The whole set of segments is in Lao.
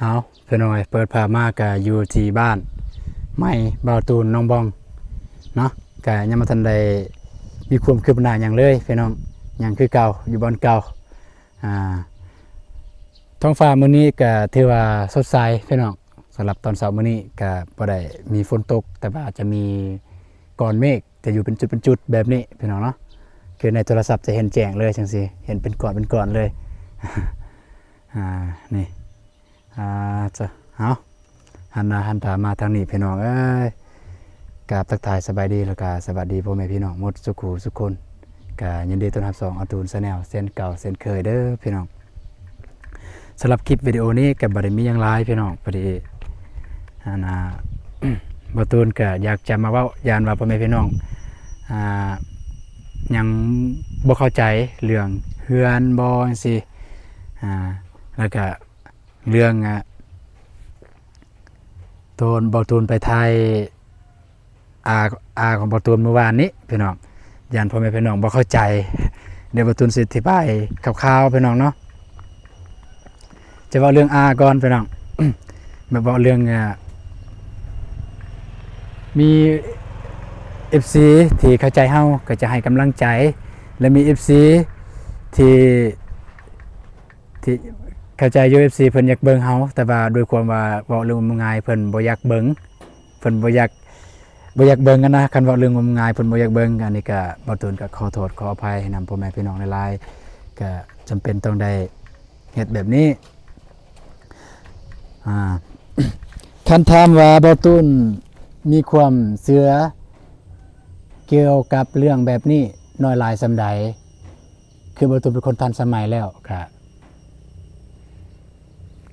ເອົາ ພີ່ນ້ອງເອີຍ ເປີດພາບມາກະຢູ່ທີ່ບ້ານໃໝ່ບ່າວຕູນ ໜອງບອງເນາະ ກະຍັງບໍ່ທັນໄດ້ມີຄວາມຄືບໜ້າຫຍັງເລີຍພີ່ນ້ອງ ຍັງຄືເກົ່າ ຢູ່ບ່ອນເກົ່າ. ອ່າ ທ້ອງຟ້າມື້ນີ້ກະຖືວ່າສົດໃສພີ່ນ້ອງ ສຳລັບຕອນເຊົ້າມື້ນີ້ກະບໍ່ໄດ້ມີຝົນຕົກ ແຕ່ວ່າຈະມີກ້ອນເມກ ຈະຢູ່ເປັນຈຸດເປັນຈຸດແບບນີ້ພີ່ນ້ອງເນາະ ຄືໃນໂທລະສັບຈະເຫັນແຈ້ງເລີຍຈັ່ງຊີ້ ເຫັນເປັນກ້ອນເປັນກ້ອນເລີຍ ອ່າ ນີ້ ອ່າ ຈະ ເອົາ ຫັນໜ້າຫັນຕາມາທາງນີ້ພີ່ນ້ອງເອີຍ ກາບທັກທາຍສະບາຍດີ ແລ້ວກະສະຫວັດດີພໍ່ແມ່ພີ່ນ້ອງໝົດສຸຂູສຸຄົນ ກະຍິນດີຕ້ອນຮັບຊ່ອງອາຕູນແຊນແນວເຊັ່ນເກົ່າເຊັ່ນເຄີຍເດີພີ່ນ້ອງ. ສຳລັບຄລິບວິດີໂອນີ້ກະບໍ່ໄດ້ມີຫຍັງຫຼາຍພີ່ນ້ອງ ພໍດີ ອັນ ອ່າ ບ່າວຕູນກະຢາກຈະມາເວົ້າ ຢ້ານວ່າພໍ່ແມ່ພີ່ນ້ອງ ອ່າ ຍັງບໍ່ເຂົ້າໃຈເລື່ອງເຮືອນບໍ່ຈັ່ງຊີ້ ອ່າ ແລ້ວກະເລື່ອງ ອ່າ ໂຕນ ບ່າວຕູນໄປຖ່າຍ ອາ ອາຂອງບ່າວຕູນມື້ວານນີ້ພີ່ນ້ອງ ຢ້ານພໍ່ແມ່ພີ່ນ້ອງບໍ່ເຂົ້າໃຈ ດຽວບ່າວຕູນຊິອະທິບາຍຄ່າວໆພີ່ນ້ອງເນາະ ຈະເວົ້າເລື່ອງອາກ່ອນພີ່ນ້ອງ ແບບເວົ້າເລື່ອງ ອາ ມີເອັຟຊີທີ່ເຂົ້າໃຈເຮົາ ກໍຈະໃຫ້ກຳລັງໃຈ ແລະ ມີເອັຟຊີທີ່ ທີ່ເຂົ້າໃຈຢູ່ ເອັຟຊີເພິ່ນຢາກເບິ່ງເຮົາ ແຕ່ວ່າດ້ວຍຄວາມວ່າເວົ້າເລື່ອງງມງາຍເພິ່ນບໍ່ຢາກເບິ່ງ ເພິ່ນບໍ່ຢາກ ບໍ່ຢາກເບິ່ງຫັ້ນນະ ຄັນເວົ້າເລື່ອງງມງາຍເພິ່ນບໍ່ຢາກເບິ່ງ ອັນນີ້ກະບ່າວຕູນກະຂໍໂທດຂໍອະໄພນຳພໍ່ແມ່ພີ່ນ້ອງຫຼາຍໆ ກະຈຳເປັນຕ້ອງໄດ້ເຮັດແບບນີ້ ອ່າ ຄັນຖາມວ່າບ່າວຕູນມີຄວາມເຊື່ອກ່ຽວກັບເລື່ອງແບບນີ້ນ້ອຍຫຼາຍສ່ຳໃດ? ຄືບ່າວຕູນເປັນຄົນທັນສະໄໝແລ້ວ ກະ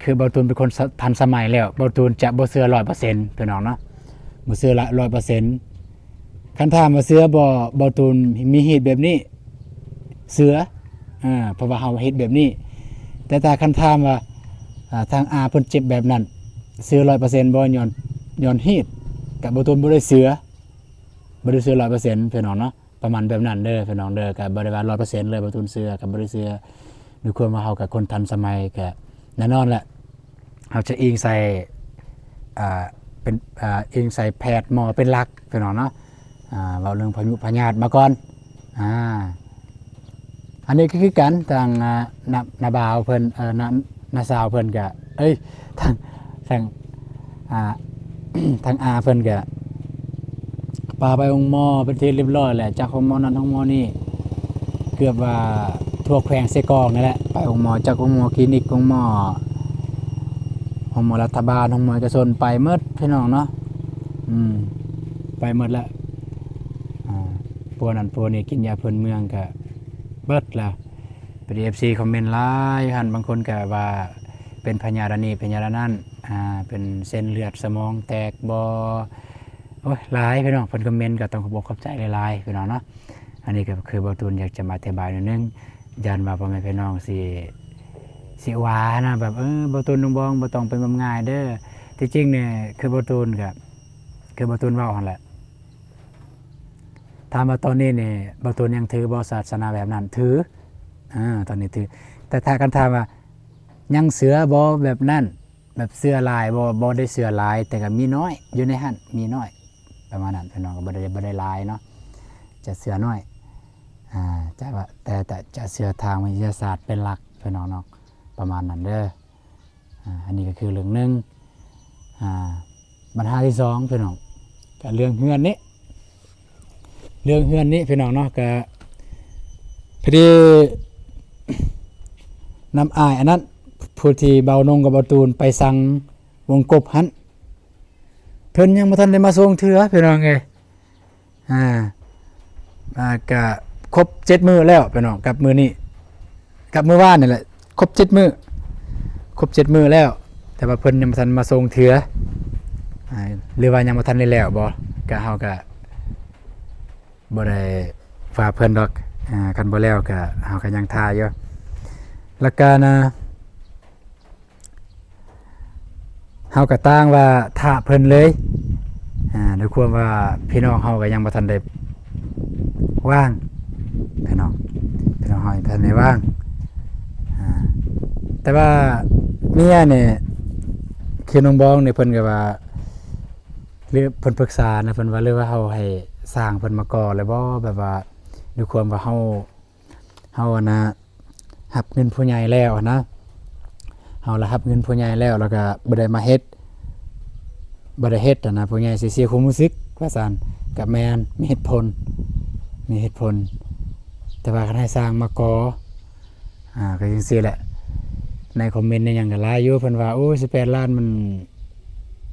ຄືບ່າວຕູນເປັນຄົນ ສະ ທັນສະໄໝແລ້ວ ບ່າວຕູນຈະບໍ່ເຊື່ອຮ້ອຍເປີເຊັນ ພີ່ນ້ອງເນາະ ບໍ່ເຊື່ອລະຮ້ອຍເປີເຊັນ. ຄັນຖາມວ່າເຊື່ອບໍ່ ບ່າວຕູນມີຮີດແບບນີ້ ເຊື່ອ ເອີ ເພາະວ່າເຮົາເຮັດແບບນີ້ ແຕ່ຖ້າຄັນຖາມວ່າ ອ່າ ທາງອາເພິ່ນເຈັບແບບນັ້ນ ເຊື່ອຮ້ອຍເປີເຊັນບໍ່ ຍ້ອນ ຍ້ອນຮີດ ກະບ່າວຕູນບໍ່ໄດ້ເຊື່ອ ບໍ່ໄດ້ເຊື່ອຮ້ອຍເປີເຊັນ ພີ່ນ້ອງເນາະ. ປະມານແບບນັ້ນເດີພີ່ນ້ອງເດີ ກະບໍ່ໄດ້ວ່າຮ້ອຍເປີເຊັນເລີຍ ບ່າວຕູນເຊື່ອກະບໍ່ໄດ້ເຊື່ອ ດ້ວຍຄວາມວ່າເຮົາກະຄົນທັນສະໄໝ ກະແນ່ນອນແຫຼະ ເຮົາຈະອີງໃສ່ ອ່າ ເປັນ ອ່າ ອີງໃສ່ແພດໝໍເປັນຫຼັກພີ່ນ້ອງເນາະ ອ່າ ເວົ້າເລື່ອງພະຍຸພະຍາດມາກ່ອນ ອ່າ ອັນນີ້ກະຄືກັນ ທາງ ອ່າ ນ້າ ນ້າບ່າວເພິ່ນ ເອີ ນ້າ ນ້າສາວເພິ່ນກະ ເອີຍ ທາງ ທາງ ອ່າ ທາງອາເພິ່ນກະພາໄປໂຮງໝໍເປັນທີ່ຮຽບຮ້ອຍແລ້ວ ຈັກໂຮງໝໍນັ້ນໂຮງໝໍນີ້ ເກືອບວ່າທົ່ວແຂວງເຊກອງນີ້ແຫຼະ ໄປໂຮງໝໍ ຈັກໂຮງໝໍ ຄລີນິກ ໂຮງໝໍ ໂຮງໝໍລັດຖະບານ ໂຮງໝໍເອກະຊົນ ໄປໝົດພີ່ນ້ອງເນາະ ອືມ ໄປໝົດແລ້ວ ອ່າ ພວກນັ້ນພວກນີ້ ກິນຢາພື້ນເມືອງກະເບິດແລ້ວ. ເປັນເອັຟຊີຄອມເມັນຫຼາຍຫັ້ນ ບາງຄົນກະວ່າເປັນພະຍາດອັນນີ້ ພະຍາດອັນນັ້ນ ອ່າ ເປັນເສັ້ນເລືອດສະໝອງແຕກບໍ່ ໂອ້ຍ ຫຼາຍພີ່ນ້ອງ ເພິ່ນຄອມເມັນ ກະຕ້ອງຂອບອົກຂອບໃຈຫຼາຍໆ ພີ່ນ້ອງເນາະ. ອັນນີ້ກະຄືບ່າວຕູນຢາກຈະມາອະທິບາຍໜ້ອຍໜຶ່ງ ຢ້ານວ່າພໍ່ແມ່ພີ່ນ້ອງຊິ ຊິວ່ານະ ແບບ ເອີ ບ່າວຕູນ ໜອງບອງ ບໍ່ຕ້ອງໄປງມງາຍເດີ. ທີ່ຈິງນີ້ ຄືບ່າວຕູນກະ ຄືບ່າວຕູນເວົ້າຫັ້ນແຫຼະ ຖາມວ່າຕອນນີ້ນີ້ ບ່າວຕູນຍັງຖືບໍ່ສາສະໜາແບບນັ້ນ? ຖື ເອີ ຕອນນີ້ຖື ແຕ່ຖ້າຄັນຖາມວ່າຍັງເຊື່ອບໍ່ແບບນັ້ນ ແບບເຊື່ອຫຼາຍບໍ່? ບໍ່ໄດ້ເຊື່ອຫຼາຍ ແຕ່ກະມີໜ້ອຍ ຢູ່ໃນຫັ້ນມີໜ້ອຍ ປະມານນັ້ນ ພີ່ນ້ອງ ກະບໍ່ໄດ້ ບໍ່ໄດ້ຫຼາຍເນາະ ຈະເຊື່ອໜ້ອຍ ອ່າ ຈະວ່າ ແຕ່ ແຕ່ຈະເຊື່ອທາງວິທະຍາສາດເປັນຫຼັກ ພີ່ນ້ອງເນາະ ປະມານນັ້ນເດີ. ອ່າ ອັນນີ້ກະຄືເລື່ອງໜຶ່ງ ອ່າ ບັນຫາທີສອງ ພີ່ນ້ອງ ກະເລື່ອງເຮືອນນີ້ ເລື່ອງເຮືອນນີ້ພີ່ນ້ອງເນາະ ກະພໍດີນຳອ້າຍອັນນັ້ນ ຜູ້ທີ່ບ່າວນົງກັບບ່າວຕູນໄປສັ່ງວົງກົບຫັ້ນ ເພິ່ນຍັງບໍ່ທັນໄດ້ມາສົ່ງເທື່ອພີ່ນ້ອງເອີຍ. ອ່າ ອ່າ ກະຄົບເຈັດມື້ແລ້ວພີ່ນ້ອງ ກັບມື້ນີ້ ກັບມື້ວານນີ້ແຫຼະ ຄົບເຈັດມື້ ຄົບເຈັດມື້ແລ້ວ ແຕ່ວ່າເພິ່ນຍັງບໍ່ທັນມາສົ່ງເທື່ອ ອ່າ ຫຼືວ່າຍັງບໍ່ທັນໄດ້ແລ້ວບໍ່ ກະເຮົາກະບໍ່ໄດ້ວ່າເພິ່ນດອກ ອ່າ ຄັນບໍ່ແລ້ວກະເຮົາກະຍັງຖ້າຢູ່ ແລ້ວກະນະ ເຮົາກະຕ່າງວ່າຖ້າເພິ່ນເລີຍ ອ່າ ດ້ວຍຄວາມວ່າພີ່ນ້ອງເຮົາກະຍັງບໍ່ທັນໄດ້ວ່າງ ພີ່ນ້ອງ ພີ່ນ້ອງເຮົາຍັງບໍ່ທັນໄດ້ວ່າງ ອ່າ ແຕ່ວ່າເມຍນີ້ ຢູ່ໜອງບອງນີ້ ເພິ່ນກໍວ່າ ຫຼືເພິ່ນປຶກສານະ ເພິ່ນວ່າ ຫຼືວ່າເຮົາໃຫ້ຊ່າງເພິ່ນມາກໍ່ເລີຍບໍ່ ແບບວ່າ ດ້ວຍຄວາມວ່າເຮົາ ເຮົາ ອັນນ່າ ຮັບເງິນຜູ້ໃຫຍ່ແລ້ວຫັ້ນນະ ເຮົາລະຮັບເງິນຜູ້ໃຫຍ່ແລ້ວ ແລ້ວກໍບໍ່ໄດ້ມາເຮັດ ບໍ່ໄດ້ເຮັດຫັ້ນນະ ຜູ້ໃຫຍ່ຊິເສຍຄວາມຮູ້ສຶກວ່າຊັ້ນ. ກໍແມ່ນ ມີເຫດຜົນ ມີເຫດຜົນ ແຕ່ວ່າຄັນໃຫ້ຊ່າງມາກໍ່ ອ່າ ກໍຈັ່ງຊີ້ແຫຼະ. ໃນຄອມເມັນໃນຫຍັງກໍຫຼາຍຢູ່ ເພິ່ນວ່າ ໂອ້ຍ ສິບແປດລ້ານມັນ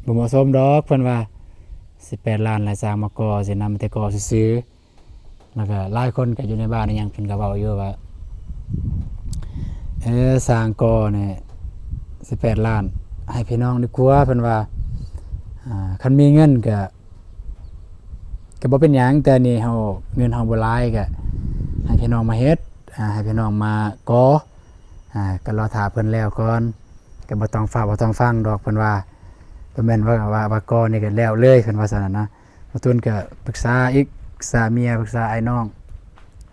ບໍ່ເໝາະສົມດອກ ເພິ່ນວ່າ ສິບແປດລ້ານ ແລ້ວຊ່າງມາກໍ່ຊິນຳແຕ່ກໍ່ຊື່ໆ. ແລ້ວກໍຫຼາຍຄົນກໍຢູ່ໃນບ້ານອີ່ຫຍັງ ເພິ່ນກໍເວົ້າຢູ່ວ່າ ເອີ ສ້າງກໍ່ນີ້ ສິບແປດລ້ານ ໃຫ້ພີ່ນ້ອງດີກວ່າ ເພິ່ນວ່າ ອ່າ ຄັນມີເງິນກໍ ກໍບໍ່ເປັນຫຍັງ ແຕ່ນີ້ເຮົາ ເງິນເຮົາບໍ່ຫຼາຍ ກໍໃຫ້ພີ່ນ້ອງມາເຮັດ ອ່າ ໃຫ້ພີ່ນ້ອງມາກໍ່ ອ່າ ກໍລໍຖ້າເພິ່ນແລ້ວກ່ອນ ກໍບໍ່ຕ້ອງຟ້າວ ບໍ່ຕ້ອງຟັງດອກ ເພິ່ນວ່າ ບໍ່ແມ່ນວ່າ ວ່າ ວ່າກໍ່ນີ້ກໍແລ້ວເລີຍ ເພິ່ນວ່າຊັ້ນນະ. ບ່າວຕູນກໍປຶກສາອີກ ປຶກສາເມຍ ປຶກສາອ້າຍນ້ອງ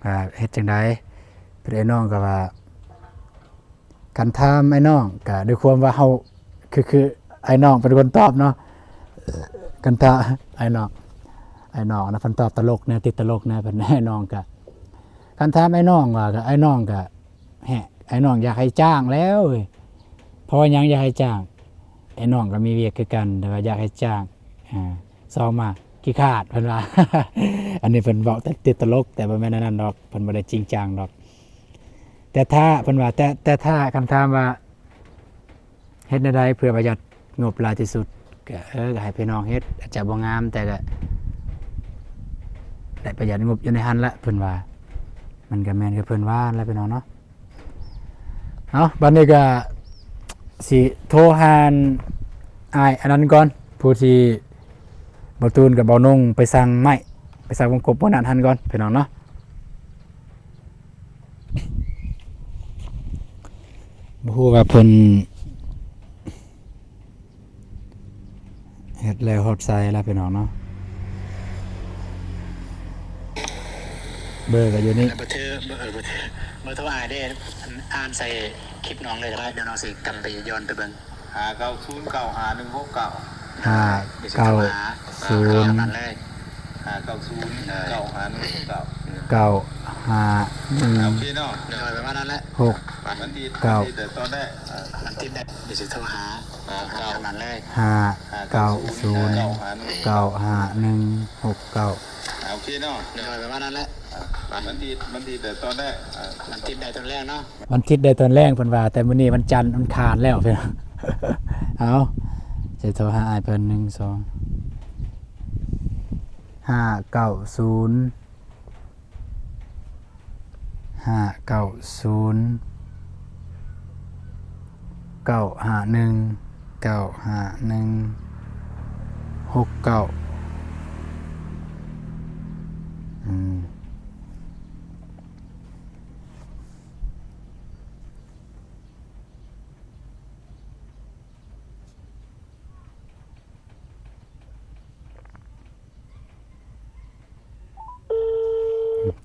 ວ່າເຮັດຈັ່ງໃດ ເພິ່ນ ອ້າຍນ້ອງກໍວ່າ ຄັນຖາມອ້າຍນ້ອງ ກໍດ້ວຍຄວາມວ່າເຮົາ ຄື ຄືອ້າຍນ້ອງເປັນຄົນຕອບເນາະ ຄັນຖາມອ້າຍນ້ອງ ອ້າຍນ້ອງນະ ເພິ່ນຕອບຕະຫຼົກແດ່ ຕິດຕະຫຼົກແດ່ ເພິ່ນ ອ້າຍນ້ອງກໍ ຄັນຖາມອ້າຍນ້ອງວ່າ ກໍອ້າຍນ້ອງກໍ ແຮະ ອ້າຍນ້ອງຢາກໃຫ້ຈ້າງແລ້ວເອີຍ ເພາະວ່າຫຍັງຢາກໃຫ້ຈ້າງ ອ້າຍນ້ອງກໍມີວຽກຄືກັນ ແຕ່ວ່າຢາກໃຫ້ຈ້າງ ອ່າ ສອງມາຂີ້ຂາດ ເພິ່ນວ່າ ອັນນີ້ເພິ່ນເວົ້າແຕ່ຕິດຕະຫຼົກ ແຕ່ບໍ່ແມ່ນອັນນັ້ນດອກ ເພິ່ນບໍ່ໄດ້ຈິງຈັງດອກ. ແຕ່ຖ້າ ເພິ່ນວ່າ ແຕ່ ແຕ່ຖ້າ ຄັນຖາມວ່າ ເຮັດແນວໃດເພື່ອປະຢັດງົບຫຼາຍທີ່ສຸດ ກໍ ເອີ ກໍໃຫ້ພີ່ນ້ອງເຮັດ ອາດຈະບໍ່ງາມ ແຕ່ກໍໄດ້ປະຢັດງົບຢູ່ໃນຫັ້ນລະ ເພິ່ນວ່າ ມັນກໍແມ່ນຄືເພິ່ນວ່າລະ ພີ່ນ້ອງເນາະ. ເອົາ ບັດນີ້ກໍຊິໂທຫາອ້າຍອັນນັ້ນກ່ອນ ຜູ້ທີ່ບ່າວຕູນກັບບ່າວນົງໄປສັ່ງໄມ້ ໄປສັ່ງວົງກົບມື້ນັ້ນຫັ້ນກ່ອນ ພີ່ນ້ອງເນາະ. ບໍ່ຮູ້ວ່າເພິ່ນເຮັດແລ້ວຮອດໃສລະ ພີ່ນ້ອງເນາະ. ເບີກໍຢູ່ນີ້ ເບີໂທ ເບີໂທອ້າຍເດ້ ອ່ານໃສ່ຄລິບນ້ອງເລີຍກໍໄດ້ ດຽວນ້ອງຊິກັນໄປຍ້ອນໄປເບິ່ງ. ຫ້າເກົ້າສູນ ເກົ້າຫ້າໜຶ່ງ ຫົກເກົ້າ ຫ້າເກົ້າສູນ ເກົ້າຫ້າໜຶ່ງ ຫົກເກົ້າ ເກົ້າຫ້າໜຶ່ງ ໂອເຄເນາະ ໂດຍ ປະມານນັ້ນແຫຼະ ຫົກເກົ້າ ວັນທິດ ວັນທິດຕອນແລກ ວັນທິດໄດ້ ດຽວຊິໂທຫາ ຫ້າເກົ້າ ນັ້ນເລີຍ ຫ້າເກົ້າສູນ ເກົ້າຫ້າໜຶ່ງ ຫົກເກົ້າ ໂອເຄເນາະ ໂດຍ ປະມານນັ້ນແຫຼະ ວັນທິດ ວັນທິດໄດ້ຕອນແລກ ວັນທິດໄດ້ຕອນແລກເນາະ ວັນທິດໄດ້ຕອນແລງ ເພິ່ນວ່າ ແຕ່ມື້ນີ້ວັນຈັນ ອັງຄານແລ້ວ ເອົາ ຊິໂທຫາອ້າຍເພິ່ນ ໜຶ່ງ ສອງ ຫ້າເກົ້າສູນ ຫ້າເກົ້າສູນ ເກົ້າຫ້າໜຶ່ງ ເກົ້າຫ້າໜຶ່ງ ຫົກເກົ້າ ອືມ.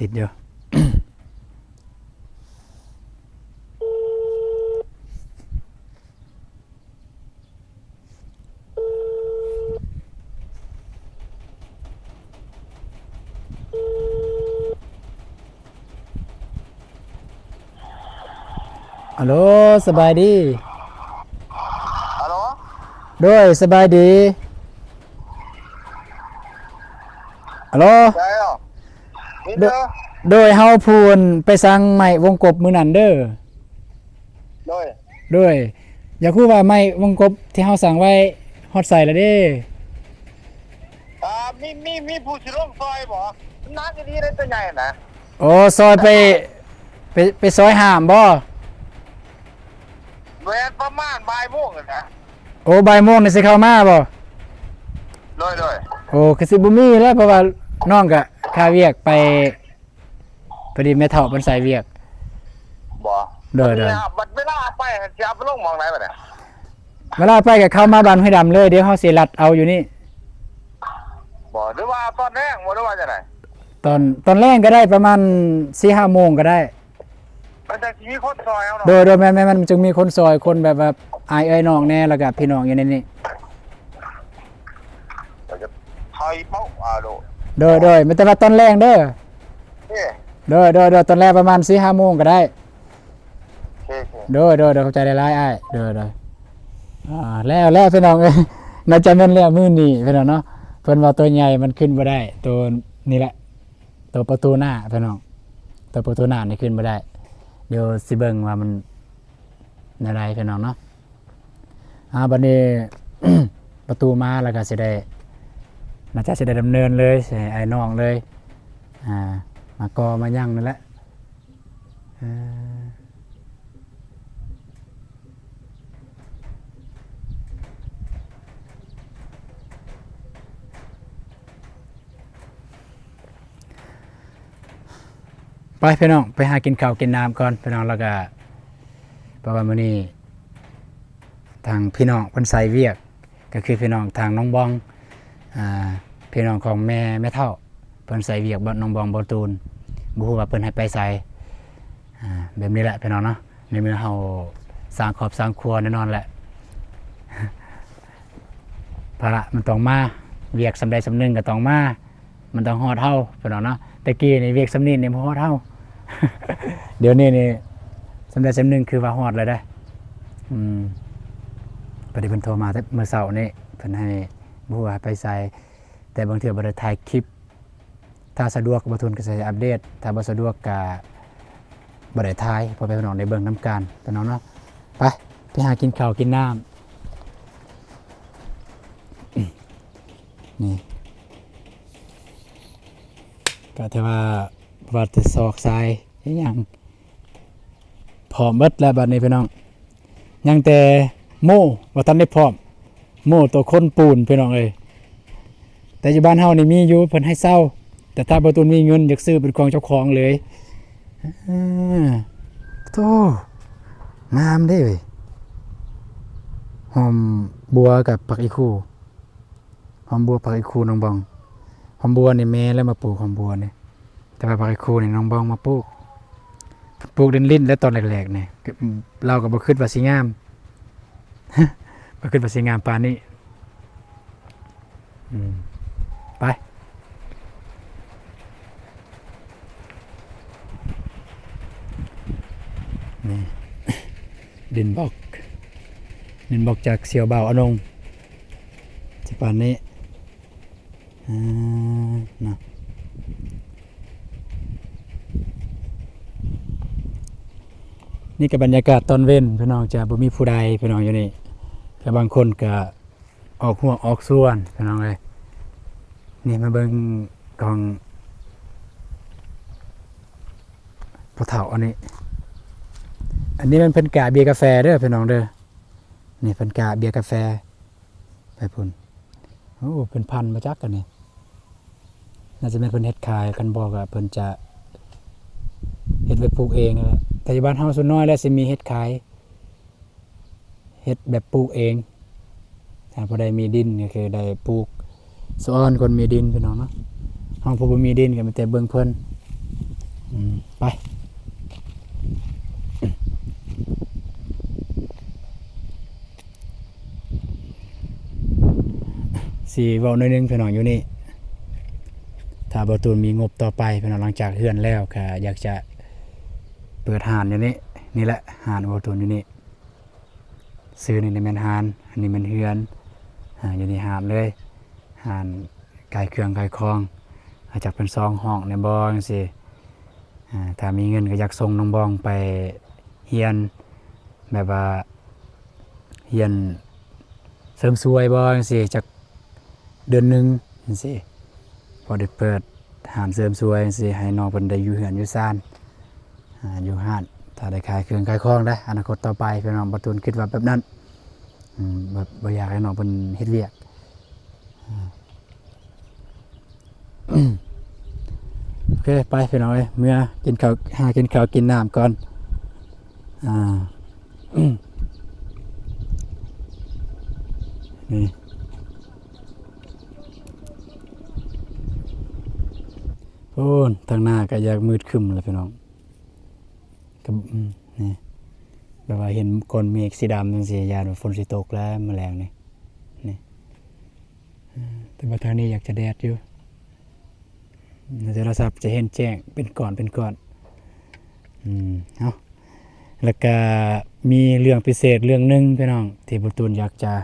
ຕິດຢູ່. ອາໂຫຼ ສະບາຍດີ. ອາໂຫຼ ໂດຍ ສະບາຍດີ. ອາໂຫຼ ໂດຍ ເຮົາຜູ້ໄປສັ່ງໄມ້ວົງກົບມື້ນັ້ນເດີ. ໂດຍ ໂດຍ ຢາກຮູ້ວ່າໄມ້ວົງກົບທີ່ເຮົາສັ່ງໄວ້ຮອດໃສລະເດ? ອ່າ ມີ ມີ ມີຜູ້ຊິລົງຊ່ອຍບໍ່? ມັນໜັກອີ່ຫຼີເດ້ ຕົວໃຫຍ່ນະ. ໂອ້ ຊ່ອຍໄປ ໄປ ໄປຊ່ອຍຫາມບໍ່? ແມ່ນ ປະມານບ່າຍໂມງຫັ້ນນະ. ໂອ້ ບ່າຍໂມງນີ້ຊິເຂົ້າມາບໍ່? ໂດຍ ໂດຍ. ໂອ້ ຄືຊິບໍ່ມີແລ້ວ ເພາະວ່ານ້ອງກະຄາວຽກໄປ ພໍດີແມ່ເຖົ້າເພິ່ນໃສ່ວຽກ. ບໍ່ ໂດຍ ໂດຍ. ບັດເວລາໄປ ຊິເອົາໄປລົງໝ່ອງໃດບັດນີ້? ເວລາໄປກໍເຂົ້າມາບ້ານຫ້ວຍດຳເລີຍ ດຽວເຮົາຊິລັດເອົາຢູ່ນີ້. ບໍ່ ຫຼືວ່າຕອນແລງບໍ່ ຫຼືວ່າຈັ່ງໃດ? ຕອນ ຕອນແລງກໍໄດ້ ປະມານສີ່ຫ້າໂມງກໍໄດ້. ມັນຈັ່ງຊິມີຄົນຊ່ອຍເຮົາເນາະ. ໂດຍ ໂດຍ ແມ່ນໆ ມັນຈຶ່ງມີຄົນຊ່ອຍ ຄົນແບບວ່າອ້າຍເອື້ອຍນ້ອງແດ່ ແລ້ວກໍພີ່ນ້ອງຢູ່ໃນນີ້. ໂດຍ ໂດຍ ແມ່ນແຕ່ວ່າຕອນແລງເດີ. ເອີ ໂດຍ ໂດຍ ໂດຍ ຕອນແລງປະມານສີ່ຫ້າໂມງກໍໄດ້. ໂດຍ ໂດຍ ໂດຍ ຂອບໃຈຫຼາຍໆ ອ້າຍ. ໂດຍ ໂດຍ ອ່າ ແລ້ວ ແລ້ວ ພີ່ນ້ອງເອີຍ ໜ້າຈະແມ່ນແລ້ວມື້ນີ້ ພີ່ນ້ອງເນາະ. ເພິ່ນວ່າໂຕໃຫຍ່ມັນຂຶ້ນບໍ່ໄດ້ ໂຕນີ້ແຫຼະ ໂຕປະຕູໜ້າ ພີ່ນ້ອງ ໂຕປະຕູໜ້ານີ້ຂຶ້ນບໍ່ໄດ້. ດຽວຊິເບິ່ງວ່າມັນແນວໃດ ພີ່ນ້ອງເນາະ. ອ່າ ບັດນີ້ ປະຕູມາແລ້ວກໍຊິໄດ້ ໜ້າຈະຊິໄດ້ດຳເນີນເລີຍ ຊິໃຫ້ອ້າຍນ້ອງເລີຍ ອ່າ ມາກໍ່ມາຫຍັງນັ້ນແຫຼະ. ເອີ ໄປພີ່ນ້ອງ ໄປຫາກິນເຂົ້າກິນນ້ຳກ່ອນພີ່ນ້ອງ. ແລ້ວກະ ເພາະວ່າມື້ນີ້ທາງພີ່ນ້ອງເພິ່ນໃສ່ວຽກ ກໍຄືພີ່ນ້ອງທາງໜອງບອງ ອ່າ ພີ່ນ້ອງຂອງແມ່ ແມ່ເຖົ້າ ເພິ່ນໃສ່ວຽກ ໜອງບອງ ບໍ່ຕູນ ບໍ່ຮູ້ວ່າເພິ່ນໃຫ້ໄປໃສ. ອ່າ ແບບນີ້ແຫຼະພີ່ນ້ອງເນາະ ໃນເມື່ອເຮົາສ້າງຄອບສ້າງຄົວ ແນ່ນອນແຫຼະ ພາລະມັນຕ້ອງມາ ວຽກສ່ຳໃດສ່ຳໜຶ່ງກໍຕ້ອງມາ ມັນຕ້ອງຮອດເຮົາ ພີ່ນ້ອງເນາະ. ແຕ່ກີ້ນີ້ວຽກສ່ຳນີ້ນີ້ບໍ່ຮອດເຮົາ ດຽວນີ້ນີ້ສ່ຳໃດສ່ຳໜຶ່ງຄືວ່າຮອດແລ້ວເດ້. ອືມ ພໍດີເພິ່ນໂທມາແຕ່ມື້ເຊົ້ານີ້ ເພິ່ນໃຫ້ ບໍ່ຮູ້ວ່າໃຫ້ໄປໃສ ແຕ່ບາງເທື່ອບໍ່ໄດ້ຖ່າຍຄລິບ. ຖ້າສະດວກ ບ່າວຕູນກໍຊິອັບເດດ ຖ້າບໍ່ສະດວກກໍບໍ່ໄດ້ຖ່າຍ ພໍ່ແມ່ພີ່ນ້ອງໄດ້ເບິ່ງນຳກັນ ພີ່ນ້ອງເນາະ. ໄປ ໄປຫາກິນເຂົ້າກິນນ້ຳ. ນີ້ ກໍຖືວ່າ ວ່າແຕ່ຊອກຊາຍອີ່ຫຍັງ ພ້ອມເບິດແລ້ວບັດນີ້ພີ່ນ້ອງ. ຍັງແຕ່ໂມ້ບໍ່ທັນໄດ້ພ້ອມ ໂມ້ໂຕຄົນປູນພີ່ນ້ອງເອີຍ. ແຕ່ຢູ່ບ້ານເຮົານີ້ມີຢູ່ ເພິ່ນໃຫ້ເຊົ່າ ແຕ່ຖ້າບ່າວຕູນມີເງິນຢາກຊື້ເປັນຂອງເຈົ້າຂອງເລີຍ. ເອີ ໂທ້ ງາມເດ້ເວີຍ ຫອມບົວກັບຜັກອີ່ຄູ. ຫອມບົວຜັກອີ່ຄູໜອງບອງ ຫອມບົວນີ້ແມ່ແລ້ວມາປູກ ຫອມບົວນີ້ ແຕ່ວ່າຜັກອີ່ຄູນີ້ໜອງບອງມາປູກ. ປູກຫຼິ້ນໆ ແລ້ວຕອນແລກໆນີ້ ລາວກໍບໍ່ຄິດວ່າຊິງາມ ບໍ່ຄິດວ່າຊິງາມປານນີ້. ອືມ ໄປ ນີ້ ດິນບລັອກ ດິນບລັອກຈາກສ່ຽວບ່າວອານົງ ຊິປານນີ້ ອ່າ ເນາະ. ນີ້ກໍບັນຍາກາດຕອນເວັນ ພີ່ນ້ອງ ຈະບໍ່ມີຜູ້ໃດ ພີ່ນ້ອງ ຢູ່ນີ້ ແຕ່ບາງຄົນກໍ ອອກຮົ້ວອອກສວນ ພີ່ນ້ອງເອີຍ. ນີ້ມາເບິ່ງຂອງພໍ່ເຖົ້າອັນນີ້ ອັນນີ້ມັນເພິ່ນກາເບຍກາແຟເດີພີ່ນ້ອງເດີ. ນີ້ເພິ່ນກາເບຍກາແຟໄປພຸ້ນ. ໂອ້ ເປັນພັນບໍ່ຈັກອັນນີ້ ໜ້າຈະແມ່ນເພິ່ນເຮັດຂາຍ ຄັນບໍ່ກໍເພິ່ນຈະເຮັດໄວ້ປູກເອງ. ແຕ່ຢູ່ບ້ານເຮົາສ່ວນນ້ອຍແລ້ວຊິມີເຮັດຂາຍ ເຮັດແບບປູກເອງ ຖ້າຜູ້ໃດມີດິນກໍຄືໄດ້ປູກ ສະອອນຄົນມີດິນພີ່ນ້ອງເນາະ. ເຮົາຜູ້ບໍ່ມີດິນກໍມີແຕ່ເບິ່ງເພິ່ນ. ອືມ ໄປ ຊິເວົ້າໜ້ອຍໜຶ່ງພີ່ນ້ອງ ຢູ່ນີ້ ຖ້າບ່າວຕູນມີງົບຕໍ່ໄປພີ່ນ້ອງ ຫຼັງຈາກເຮືອນແລ້ວ ກໍຢາກຈະເປີດຮ້ານຢູ່ນີ້ ນີ້ແຫຼະ ຮ້ານບ່າວຕູນຢູ່ນີ້. ຊື່ນີ້ແມ່ນຮ້ານ ອັນນີ້ແມ່ນເຮືອນ ອ່າ ຢູ່ໃນຮ້ານເລີຍ ຮ້ານຂາຍເຄື່ອງຂາຍຂອງ. ອາດຈະເປັນສອງຫ້ອງແດ່ບໍ່ ຈັ່ງຊີ້. ອ່າ ຖ້າມີເງິນກໍຢາກສົ່ງນ້ອງບອງໄປຮຽນ ແບບວ່າຮຽນເສີມສວຍບໍ່ ຈັ່ງຊີ້ ຈັກເດືອນໜຶ່ງ ຈັ່ງຊີ້. ພໍໄດ້ເປີດຮ້ານເສີມສວຍ ຈັ່ງຊີ້ ໃຫ້ນ້ອງເພິ່ນໄດ້ຢູ່ເຮືອນຢູ່ຊານ ອ່າ ຢູ່ຮ້ານ ຖ້າໄດ້ຂາຍເຄື່ອງຂາຍຂອງໄດ໋ ອະນາຄົດຕໍ່ໄປ ພີ່ນ້ອງ ບ່າວຕູນຄິດວ່າແບບນັ້ນ. ອືມ ແບບບໍ່ຢາກໃຫ້ນ້ອງເພິ່ນເຮັດວຽກ. ໂອເຄ ໄປພີ່ນ້ອງເອີຍ ເມືອກິນເຂົ້າ ຫາກິນເຂົ້າກິນນ້ຳກ່ອນ. ອ່າ ນີ້ ໂອ້ ທາງໜ້າກໍຢາກມືດຄຶ້ມແລ້ວພີ່ນ້ອງ. ກໍ ອືມ ນີ້ ແບບວ່າເຫັນກ້ອນເມກສີດຳຈັ່ງຊີ້ ຢ້ານວ່າຝົນຊິຕົກແລ້ວມື້ແລງນີ້ ນີ້. ແຕ່ວ່າທາງນີ້ຢາກຈະແດດຢູ່ ໃນໂທລະສັບຈະເຫັນແຈ້ງເປັນກ້ອນເປັນກ້ອນ. ອືມ ເອົາ ແລ້ວກະມີເລື່ອງພິເສດເລື່ອງໜຶ່ງພີ່ນ້ອງ ທີ່ບໍ່ຕູນຢາກຈະ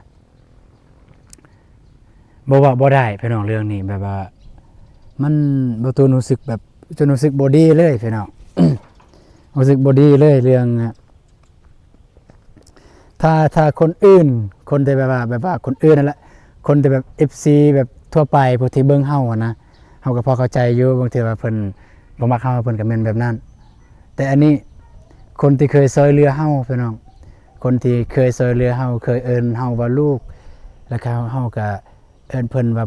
ບໍ່ເວົ້າບໍ່ໄດ້ພີ່ນ້ອງ ເລື່ອງນີ້ແບບວ່າ ມັນ ບໍ່ຕູນຮູ້ສຶກແບບ ຈົນຮູ້ສຶກບໍ່ດີເລີຍພີ່ນ້ອງ ຮູ້ສຶກບໍ່ດີເລີຍເລື່ອງ ຖ້າ ຖ້າຄົນອື່ນ ຄົນທີ່ແບບວ່າ ແບບວ່າຄົນອື່ນນັ້ນແຫຼະ ຄົນທີ່ແບບເອັຟຊີແບບທົ່ວໄປ ຜູ້ທີ່ເບິ່ງເຮົາຫັ້ນນະ ເຮົາກໍພໍເຂົ້າໃຈຢູ່ ບາງເທື່ອວ່າເພິ່ນບໍ່ມັກເຮົາ ເພິ່ນກໍແມ່ນແບບນັ້ນ. ແຕ່ອັນນີ້ ຄົນທີ່ເຄີຍຊ່ອຍເຫຼືອເຮົາພີ່ນ້ອງ ຄົນທີ່ເຄີຍຊ່ອຍເຫຼືອເຮົາ ເຄີຍເອີ້ນເຮົາວ່າລູກ ແລ້ວກໍເຮົາກໍເອີ້ນເພິ່ນວ່າ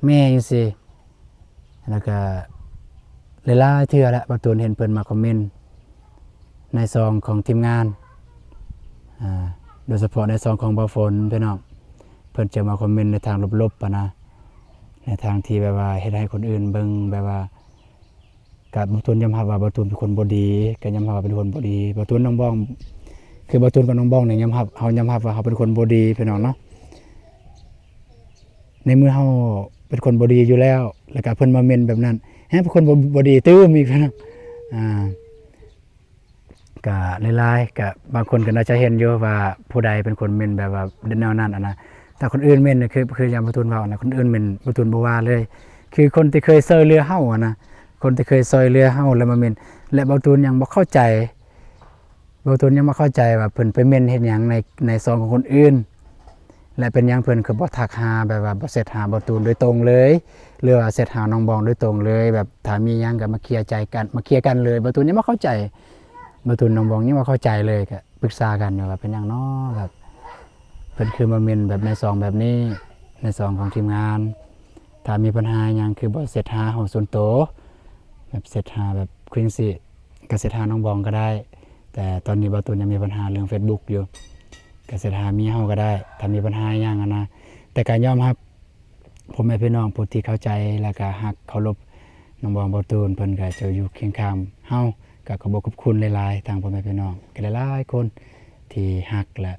ແມ່ຈັ່ງຊີ້. ແລ້ວກະຫຼາຍໆເທື່ອແຫຼະ ບ່າວຕູນເຫັນເພິ່ນມາຄອມເມັນໃນຊ່ອງຂອງທີມງານ ອາ ໂດຍສະເພາະໃນຊ່ອງຂອງບ່າວຝົນພີ່ນ້ອງ ເພິ່ນຈະມາຄອມເມັນໃນທາງລົບໆ ຫັ້ນນະ ໃນທາງທີ່ແບບວ່າເຮັດໃຫ້ຄົນອື່ນເບິ່ງ ແບບວ່າ ກະບ່າວຕູນຍອມຮັບວ່າບ່າວຕູນເປັນຄົນບໍ່ດີ ກະຍອມຮັບວ່າເປັນຄົນບໍ່ດີ ບ່າວຕູນນ້ອງບອງ ຄືບ່າວຕູນກັບນ້ອງບອງນີ້ຍອມຮັບ ເຮົາຍອມຮັບວ່າເຮົາເປັນຄົນບໍ່ດີພີ່ນ້ອງເນາະ. ໃນເມື່ອເຮົາເປັນຄົນບໍ່ດີຢູ່ແລ້ວ ແລ້ວກະເພິ່ນມາເມັນແບບນັ້ນ ແຮງເປັນຄົນບໍ່ ບໍ່ດີຕື່ມອີກເນາະ. ອາ ກະຫຼາຍໆ ກະບາງຄົນກໍໜ້າຈະເຫັນຢູ່ວ່າຜູ້ໃດເປັນຄົນເມັນແບບວ່າແນວນັ້ນຫັ້ນນະ. ຖ້າຄົນອື່ນເມັນ ຄື ຄືຢ່າງບ່າວຕູນເວົ້ານະ ຄົນອື່ນເມັນບ່າວຕູນບໍ່ວ່າເລີຍ ຄືຄົນທີ່ເຄີຍຊ່ອຍເຫຼືອເຮົາຫັ້ນນະ ຄົນທີ່ເຄີຍຊ່ອຍເຫຼືອເຮົາແລ້ວມາເມັນ ແລະ ບ່າວຕູນຍັງບໍ່ເຂົ້າໃຈ ບ່າວຕູນຍັງບໍ່ເຂົ້າໃຈວ່າເພິ່ນໄປເມັນເຮັດຫຍັງໃນ ໃນຊ່ອງຂອງຄົນອື່ນ ແລະ ເປັນຫຍັງເພິ່ນຄືບໍ່ທັກຫາ ແບບວ່າບໍ່ແຊັດຫາບ່າວຕູນໂດຍຕົງເລີຍ ຫຼືວ່າແຊັດຫານ້ອງບອງໂດຍຕົງເລີຍ ແບບຖ້າມີຫຍັງກໍມາເຄຍໃຈກັນ ມາເຄຍກັນເລີຍ. ບ່າວຕູນຍັງບໍ່ເຂົ້າໃຈ ບ່າວຕູນ ນ້ອງບອງຍັງບໍ່ເຂົ້າໃຈເລີຍ ກໍປຶກສາກັນຢູ່ວ່າເປັນຫຍັງເນາະ ແບບເພິ່ນຄືມາເມັນແບບໃນຊ່ອງແບບນີ້ ໃນຊ່ອງຂອງທີມງານ ຖ້າມີບັນຫາຫຍັງຄືບໍ່ແຊັດຫາເຮົາສ່ວນໂຕ ແບບແຊັດຫາແບບຄືຈັ່ງຊີ້ ກໍແຊັດຫານ້ອງບອງກໍໄດ້ ແຕ່ຕອນນີ້ບ່າວຕູນຍັງມີບັນຫາເລື່ອງເຟສບຸກຢູ່ ກໍແຊັດຫາເມຍເຮົາກໍໄດ້ ຖ້າມີບັນຫາຫຍັງຫັ້ນນະ. ແຕ່ກໍຍອມຮັບ ພໍ່ແມ່ພີ່ນ້ອງຜູ້ທີ່ເຂົ້າໃຈ ແລ້ວກະຮັກເຄົາລົບນ້ອງບອງ ບ່າວຕູນ ເພິ່ນກະຈະຢູ່ຄຽງຂ້າງເຮົາ ກະຂອບອົກຂອບຄຸນຫຼາຍໆ ທາງພໍ່ແມ່ພີ່ນ້ອງກະຫຼາຍໆຄົນທີ່ຮັກ ແລະ